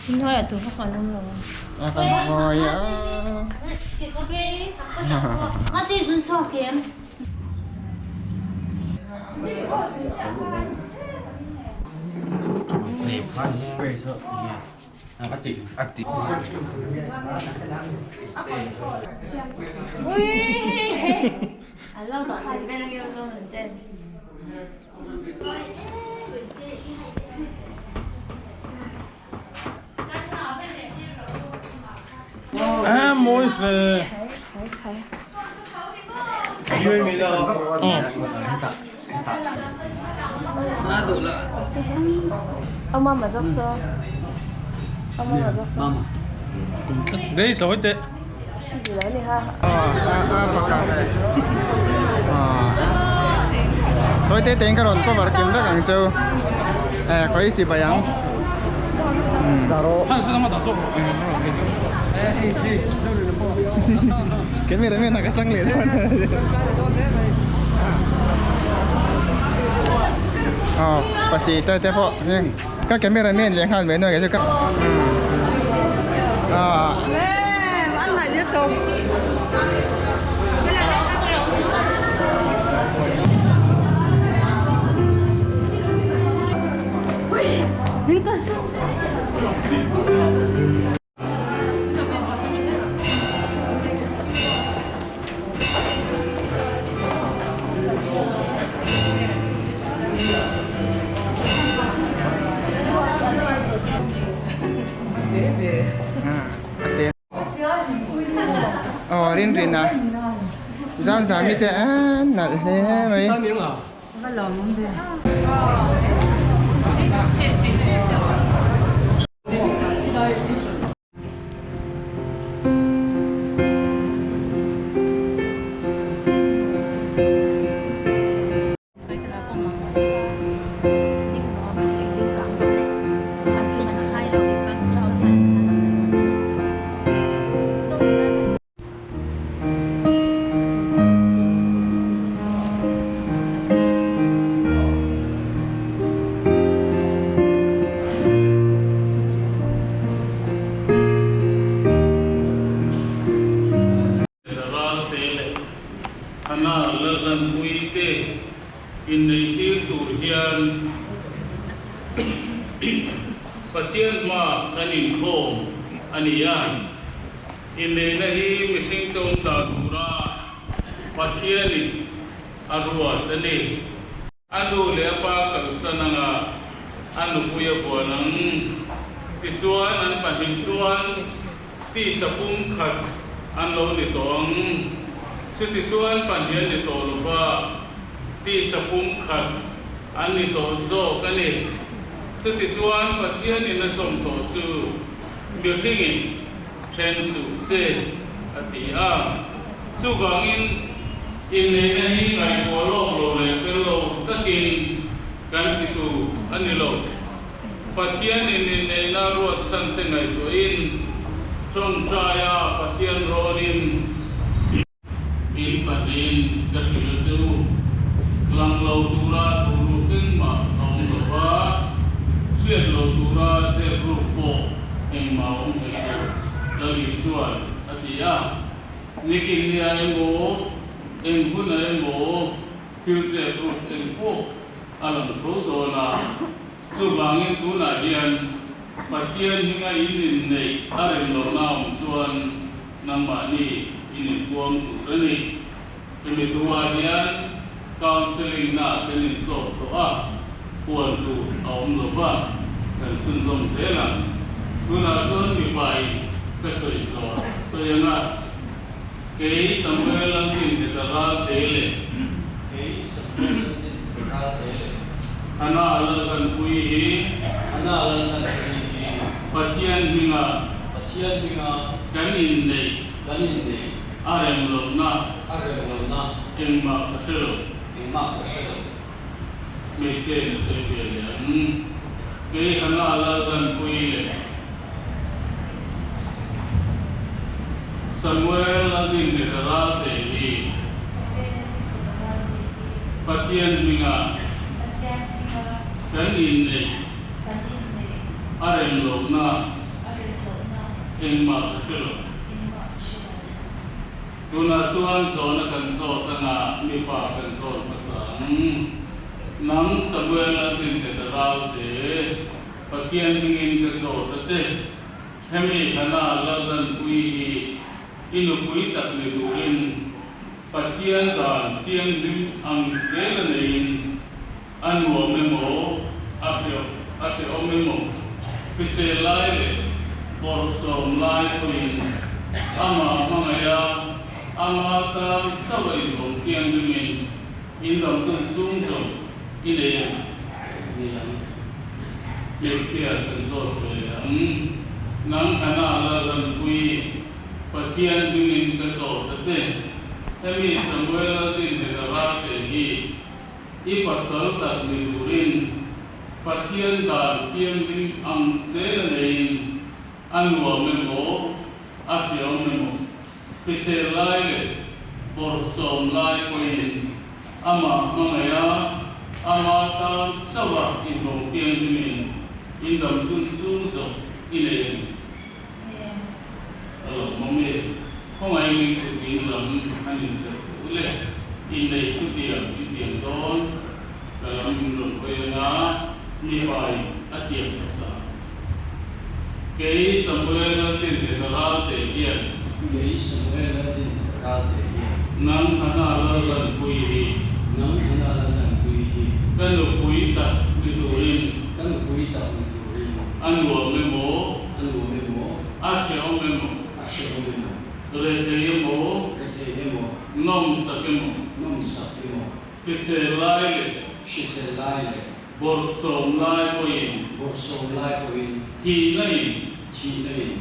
Hnuaiah tur kha kan awm lo a. A kan mawi a. A mawi fe. Dei sawi teh. Tôi te tein ka rawn cover kim vek ang cheu eh khawi chi bai ang. Camera man ah ka tang leh dawn. Aw pasi te te pawh heng ka camera man leh nghal mai nuai ka ah. Aw rin rin a zam zam mi te a nalh hle mai. Ralte leh Hana Lalhlanpuii te inneitir tur hian Pathian hma kan inkhawm a ni a. Inneihna hi mihring te awm dan tura Pathianin a ruat a ni. A nu leh a pa kalsan anga a nupui a vuan ang. Tichuan an pahnih chuan tisa pum khat an lo ni tawh ang. Chutichuan pahnih an ni tawh lo va, tisa pum khat an ni tawh zawk a ni. Chutichuan Pathianin a zawm tawh chu mihringin then suh se, a ti a. Chuvangin, inneihna hi ngaihtuah lawk lo leh fel lo takin kan ti tur a ni lo. Pathianin inneihna ruatchhan te ngaihtuahin, tawngtaia Pathian rawnin, In pahnihin ka hrilh a che u, lang lo tura tur ruk engmah a awm lo va, hriat lo tura zep ruk pawh engmah a awm hek lo, Lal Isuan a ti a. Nikin nia emaw, eng huna emaw thil zep ruk eng pawh a lang tho dawn a, chuvangin tunah hian Pathian hminga in inneih a rem lohna awm chuan Nangmahni in inpuang tur a ni. Hemi duhah hian counselling na kan inzawm tawh a, puan tur a awm lo va, kan chhunzawm zel ang. Tunah chuan mipain ka sawi zawh sawi ang a, Kei Samuel Lalrin heta ral te leh Kei Samuel Lalrin heta ral te leh Hana Lalhlanpuii hi Hana Lalhlanpuii hi Pathian hminga Pathian hminga kan inneih kan inneih a rem lohna a rem lohna engmah ka hre lo engmah ka hre lo. Hmeichhe in a sawi ve leh ang. Kei Hana Laldanpuii leh Samuel Laldinngheta Ralte hi Pathian hminga kan inneih a rem lohna engmah ka hre lo. Tunah chuan zawhna kan zawt anga mipa kan zawt hmasa ang. Nang Samuel a tintet a ralte, Pathian hmingin ka zawt a che. Hemi Hana Laldanpuii hi i nupui tak ni turin Pathian dan thianghlim ang zel a neiin a nuam emaw, a a hrehawm emaw, hrisel lai leh bawrhsawm lai pawhin amah hmangaiha ama tan chauh a inhawng thianghlimin indamdun chhung zawng i nei ang. Nei ang. Hmeichhia kan zawt ve leh ang. Nang Hana Lalranpuii, Pathian hmingin ka zawt a che. Hemi Samuel Laltinheta Rate hi i pasal tak ni turin Pathian dan thianghlim ang zel a neiin a nuam emaw, a hriam emaw, hrisel lai leh bawrhsawm lai pawhin amah hmangaiha ama tan chauha inhawng thianghlimin indamdun chung zawk i nei a ni. A lo mawm e, khawngaih min kut ding lam an inchherh duh le, inneih thutiam i tiam dawn, ka lam min rawn hawi anga mipai a tiam hmasa. Kei Samuel Laltinheta Ralte hian. Kei Samuel Laltinheta Ralte hian. Nang Hana Lallanpuii hi. Nang Hana Lallanpuii hi. Ka nupui tak ni turin. Ka nupui tak ni turin. A nuam emaw. A nuam emaw. A hrehawm emaw. A hrehawm emaw. Rethei emaw. Rethei emaw. Nawmsak emaw. Nawmsak emaw. Hrisel lai leh. Hrisel lai leh. Bawrhsawm lai pawhin. Bawrhsawm lai pawhin. Thihna in. Thihna in.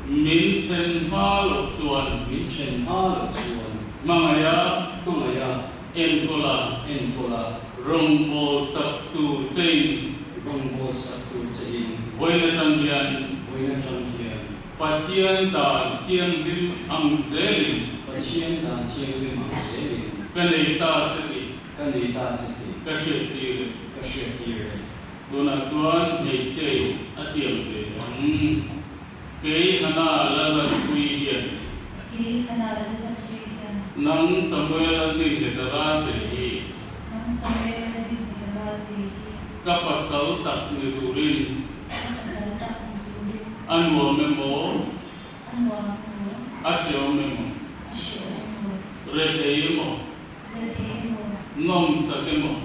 Min then hma loh chuan. Min then hma loh chuan. Hmangaiha. Hmangaiha. Enkawla. Enkawla. Rawngbâwl sak tur chein. Rawngbâwl sak tur chein. Vawiin atang hian. Vawiin atang hian. Pathian dan thianghlim ang zelin. Pathian dan thianghlim ang zelin. Ka nei ta che tih. Ka nei ta che tih. Ka hriat tir e. Ka hriat tir e. Tunah chuan hmeichhia in a tiam ve ang. Kei Hana Lalranpuii hian. Kei Hana Lalranpuii hian. Nang Samuela Dinheta Ralte hi. Nang Samuela Dinheta Ralte hi. Ka pasal tak ni turin. Ka pasal tak ni turin. A nuam emaw? A nuam emaw? A hreawm emaw? A hreawm emaw? Rethei emaw? Rethei emaw? Nawmsak emaw?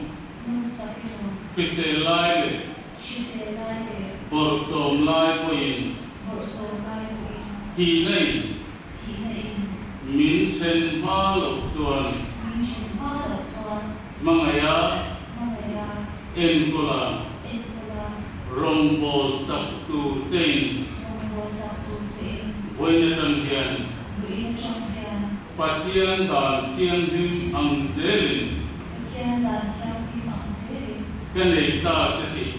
Nawmsak emaw? Hrisel lai leh. Hrisel lai leh. Bawrhsawm lai pawhin. Bawrhsawm lai pawhin. Thihna in. Thihna in. Min then hma loh chuan. Min then hma loh chuan. Hmangaiha. Hmangaiha. Enkawla. Enkawla. Rawngbâwl sak tur chein. Rawngbâwl sak tur chein. Vawiin atang hian. Vawiin atang hian. Pathian dan thianghlim ang zelin. Pathian dan thianghlim ang zelin. Ka nei ta che tih.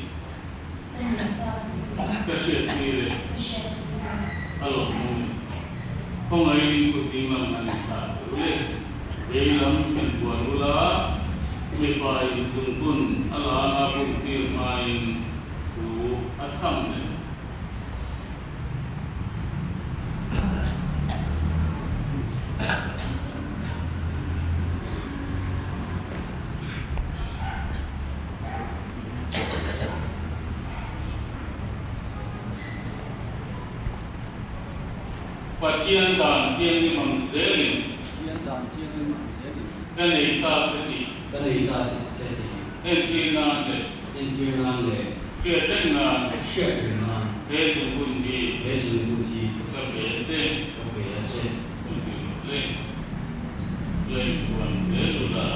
Ka nei ta che tih. Ka hriat tir e. Ka hriat tir e. A lawmawm e. Khawngaih kut ding lam an inthlah deuh le. Vei lam in buan ula, mipa in zungkun a lana bum tir hmain thu a chham leh. Pathian dan thianghlim ang zelin. Pathian dan thianghlim ang zelin. Ka nei ta che tih. Ka nei ta che tih. Entir nan leh. Entir nan leh. Hriat reng nan. Hriat reng nan. He zungbun hi. He zungbun hi. Ka pe a che. Ka pe a che. Hun ti lo hle. Lei huan zel ula.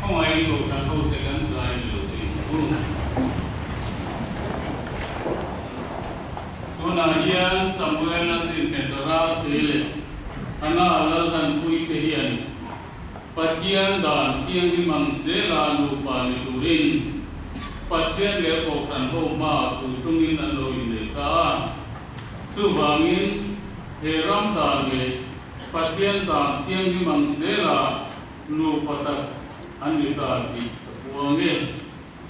Khawngaih Kohhran hote kan zai ni lo tih ang u. Tunah hian Samuel Laltinheta Ralte leh Hana Lalhlanpuii te hian Pathian dan thianghlim ang zela nupa ni turin Pathian leh Kohhran ho hma tur tungin an lo innei ta. Chuvangin, he ram dan leh Pathian dan thianghlim ang zela nupa tak an ni ta tih ka puang e.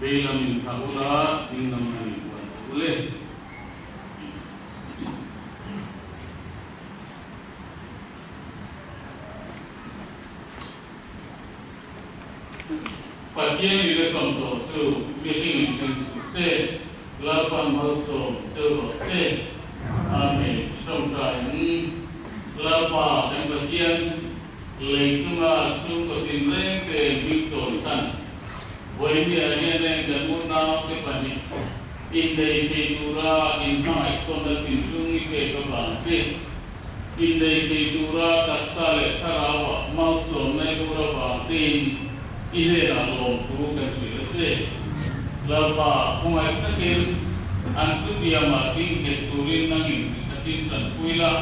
Vei lam in thlah ula, ding lam han in puan tawh ule. Pathian in a sawm tawh chu mihring in then suh se, Lalpan malsawm cheu rawh se. Amen. I tawngtai ang. Lalpa kan Pathian lei chunga chhungkaw tinreng te hming chawisan Vawinia hian eng kan unau te pahnih innei thei tura inhmangaih tawnna thinlung i pek avang te, innei thei tura taksa leh thlarauah malsawmna i bur avang tein i hnenah lawmthu kan hrilh a che. Lalpa, khawngaih takin an thutiamah ding nghet turin nangin tisakin tanpui la,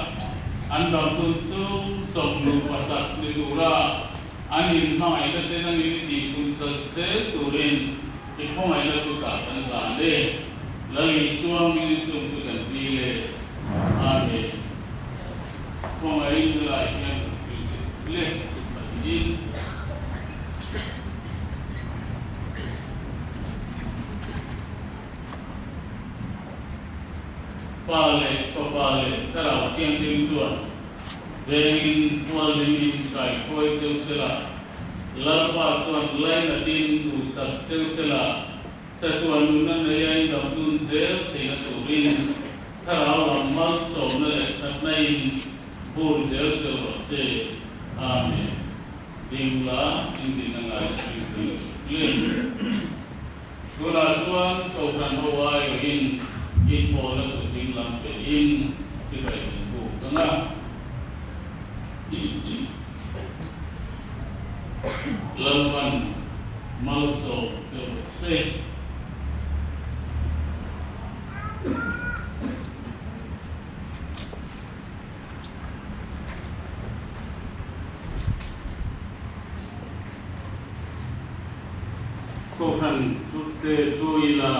an damhun chung sawmlu patak ni tura An inhmangaihna te nangin i tih phun sat zel turin i khawngaihna kutah kan hlan e. Lal Isua hmingin chung chu kan ti le. Amen. Khawngaihin helai hian kan thil che le pahnihin. Pa leh Fapa leh Thlarau Thianghlim chuan Vengin hualhlimin kaihruai cheu sela, Lalpa chuan lainatin duhsak cheu sela, chatuan nunna neia indam dun zel theihna turin Thlarau lam malsawmna leh thatna in vur zel cheu rawh se. Amen. Ding la, indin a ngai thin hle hle. Tunah chuan Kohhran ho aiawhin inpawlna kut ding lam pein chibai kan buk ang a. Lalpan malsawm che rawh se. Kohhran te chu ila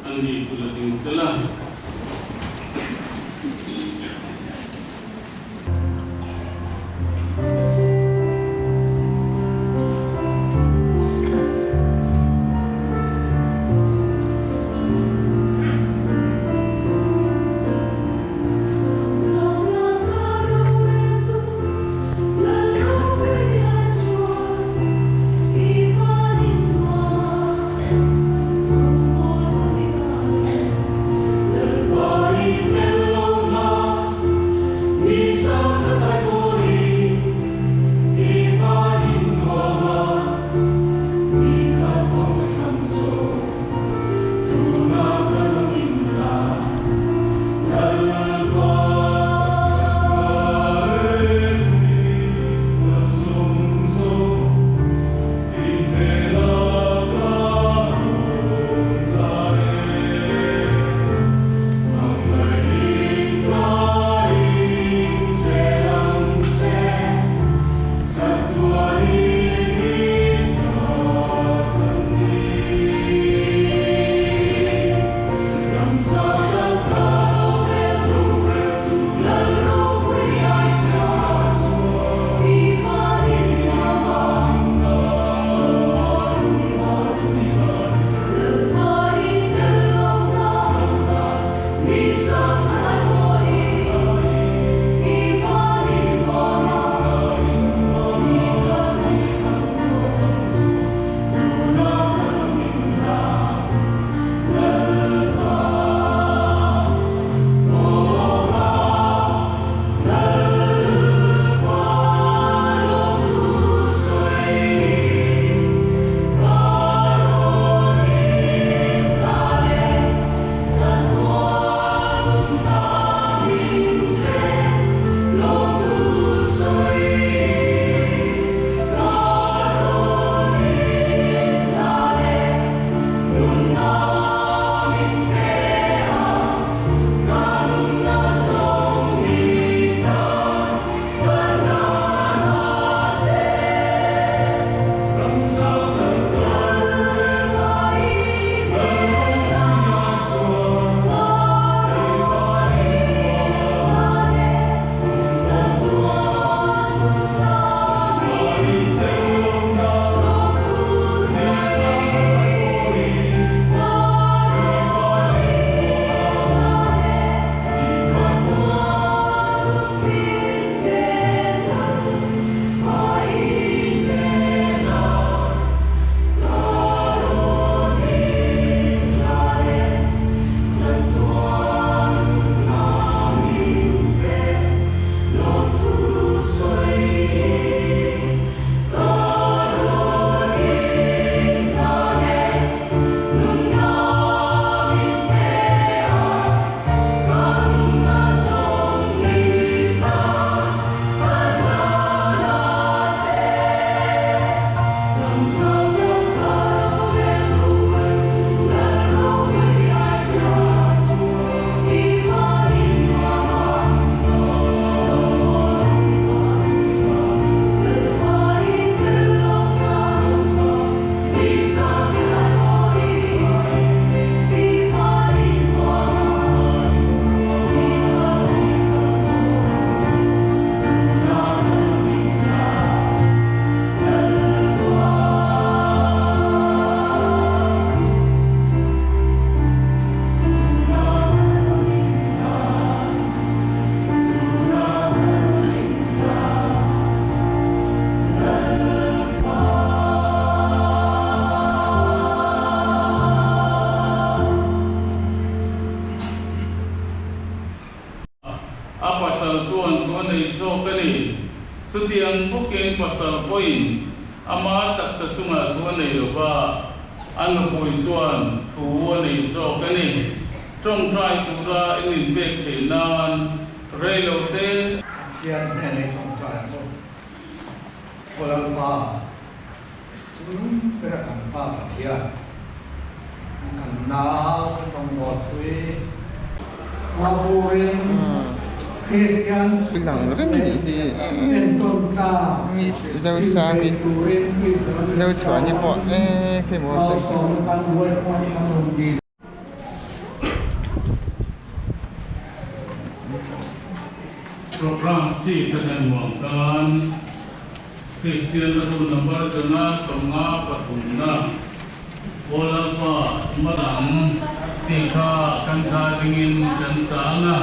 an ni chu la ding sela. A pasal chuan thu a nei zawk a ni. Chutiang bawkin pasal pawhin ama taksa chungah thu a nei lo va, a nupui chuan thu a nei zawk a ni. Tawngtai tura in inpek theih nan rei lo te. Pathian hnenah i tawngtai ang u. Aw Lalpa, Chungnung bera kan Pa Pathian, kan nau kan rawngbawlpui Vapurin Kristian sukthlek entawn tlak inpeih turin Israel mite malsawmna kan buaipui kan rawn dil. Program chi ka hlen muang tan Kristian na hun number zana 53 na Aw Lalpa i hma lam tih kha kan zai dingin kan sa ang a.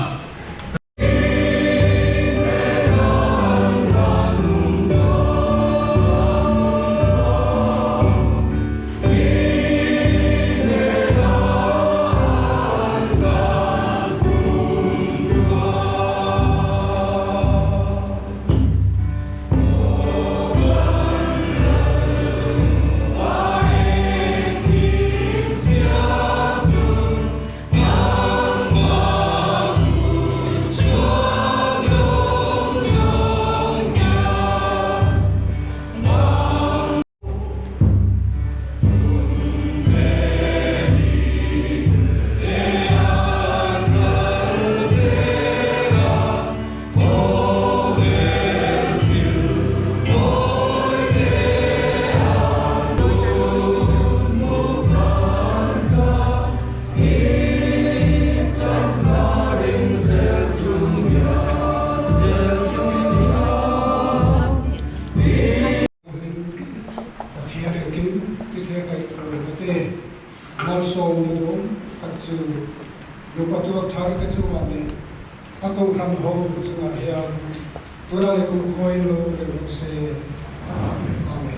Pathian engkim tithei kaih rawhna te, malsawmna duhawm tak chu nupa tuak thar te chungah leh a kohhran ho chungah hian tuna leh kumkhuain lo awm reng rawh se. Amen.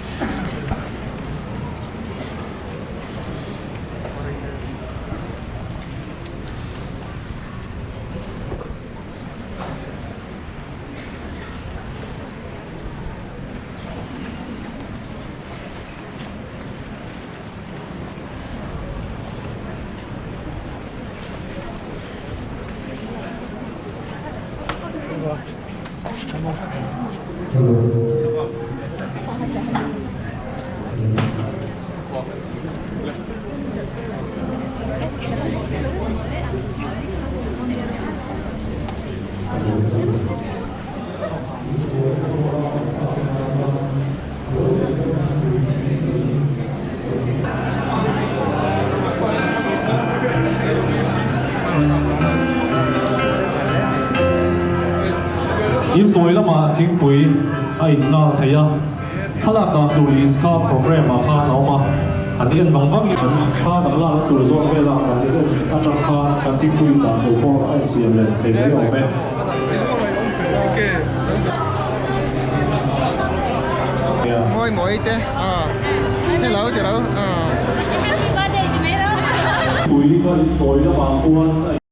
In tawi lamah thingpui a in nghal thei a, thlalak dan tur list kha programme ah khan a awm a, an en vang vang in thla kan lakna tur zawn velah kan en atang khan kan thingpui in dan tur pawh a insiam leh thei mai awm e. Mawi mawi te hello te lo. Pui ka in tawi lamah khuan a.